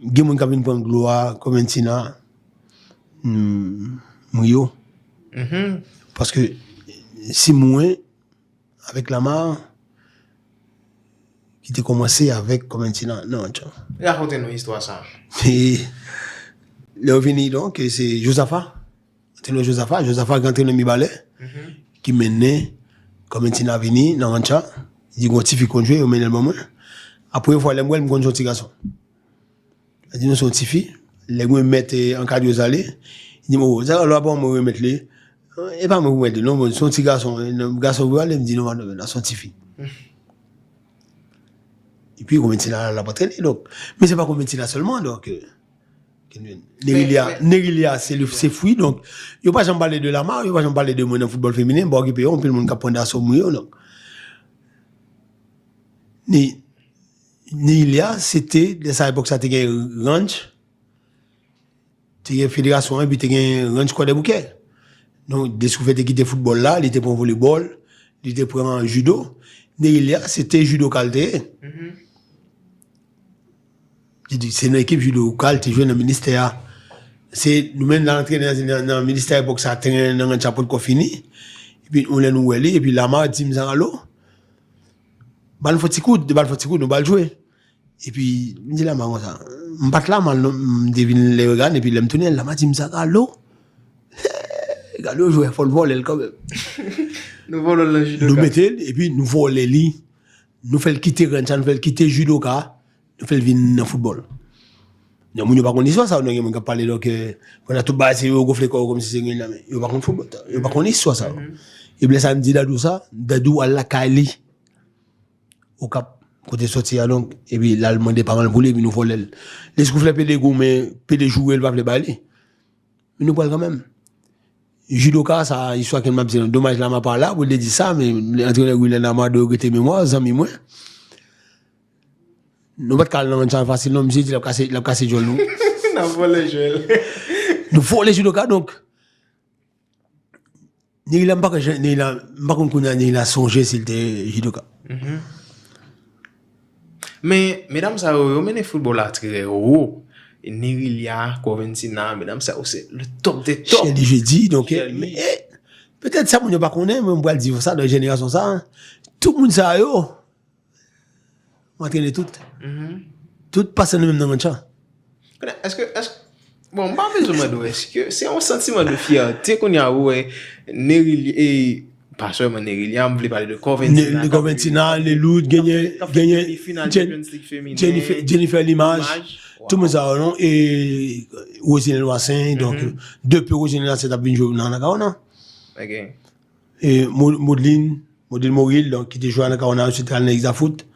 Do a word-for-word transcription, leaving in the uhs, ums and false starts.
Gen moun k ap vin pran glwa Coventina, m, m ri yo. Paske si mwen, avèk Lamar, ki te kòmanse avèk Coventina nan Rancha. Rakonte nou istwa sa. E lè yo vini, donk, se Jozafa. Antrenè Jozafa, Jozafa ki antrenè Mibalè, ki mennen Coventina vini nan Rancha. Li di, "Gon tifi konn jwe, yo mennen l ban mwen." A premye fwa lè m wè l, m konn se yon ti gason. Li di, "Non, se yon tifi." Lè mwen mèt, eh, ankadre yo ale, li di, "Oh, sa lè w ap ban mwen remèt li." "E pa mwen pou mèt li, non, bon, se yon ti gason, eh, non, gason pou ale." M di, "Non, non, non, se yon tifi." Epi, Coventina l ap antrene, donk. Men se pa Coventina sèlman, donk, eh, Nerilya, Nerilya, se le, se fwi, donk, yo pa janm pale de Lamar, yo pa janm pale de mwen nan foutbòl feminen, m pa okipe yo, anpil moun k ap pran daso mwen yo, donk. Ni, Nerilya, se te, nan sa epòk sa te gen Ranch, te gen federasyon an, epi te gen Ranch Kwadèboukè. Donk, Descouffe te kite foutbòl la, li te pran volebòl, li te pran jido. Nerilya, se te jidoka l te ye. Li di, se nan ekip jidoka l te jwe nan ministè a. Se nou menm nan antrenè nan, nan ministè epòk sa, teren nan Ranch la potko fini. Epi, yon lè nou wè li, epi Lamar di m sa, "Alo, ba n fè ti kout, ba n fè ti kout, nou ba l jwe." Epi, m di Lamar konsa, m pa t la mal, non, m te vin lè yo gade, epi lè m tounen, Lamar di m sa, "Alo, gade yon jwè, fò n vòlè l kanmenm." Nou vòlè l nan jidoka. Nou mete l, epi nou vòlè li. Nou fè l kite Ranch la, nou fè l kite jidoka, nou fè l vin nan foutbòl. Non, moun yo pa konn istwa sa, non, gen moun k ap pale, donk, eh, pandan tout bagay, se yo gonfle kò yo kòmsi se gen nan men. Yo pa konn foutbòl, yo pa konn istwa sa. Epi lè sa, m di Dadou sa, Dadou al lakay li. Okap, kote soti a, donk, epi l al mande paran l pou li, epi nou vòlè l. Descouffe pede goumen, pede joure, l pa vle bay li. Men nou pran l kanmenm. Jidoka, sa, istwa ke m ap di, domaj Lamar pa la pou l te di sa, men antrenè William Lamar dwe regrete memwa, zanmi mwen. Nou pa t ka al nan Ranch la fasil, non, misye di l ap kase, l ap kase djòl nou. N ap vòlè jwè l. Nou vòlè jidoka, donk. Nerilya, m pa konn jan, Nerilya, m pa konn kounye a Nerilya sonje si l te jidoka. Men, medam sa yo, yo mennen foutbòl la trè wo. Nerilya, Coventina, medam sa yo, se le top de top. Sherly Jeudi, donk, eh, petèt sa moun yo pa konnen, men m pral di yo sa, nan jenerasyon sa, tout moun sa yo, m antrene tout. Tout pase nou menm nan Ranch la. Konnen, èske, èske, bon, m pa bezwen mande w, èske se yon santiman de fyète kounye a ou wè Nerilya, e pa sèlman Nerilya, m vle pale de Coventina, Coventina, Leloud, genyen, genyen Jennifer, Jennifer Limage, tout moun sa yo, non, e Roseline Loissaint, donk, depi Roseline Loissaint t ap vin jwe nan Anacaona. E Mo-, Modeline, Modeline Moril, donk, ki te jwe Anacaona, answit al nan Exafoot.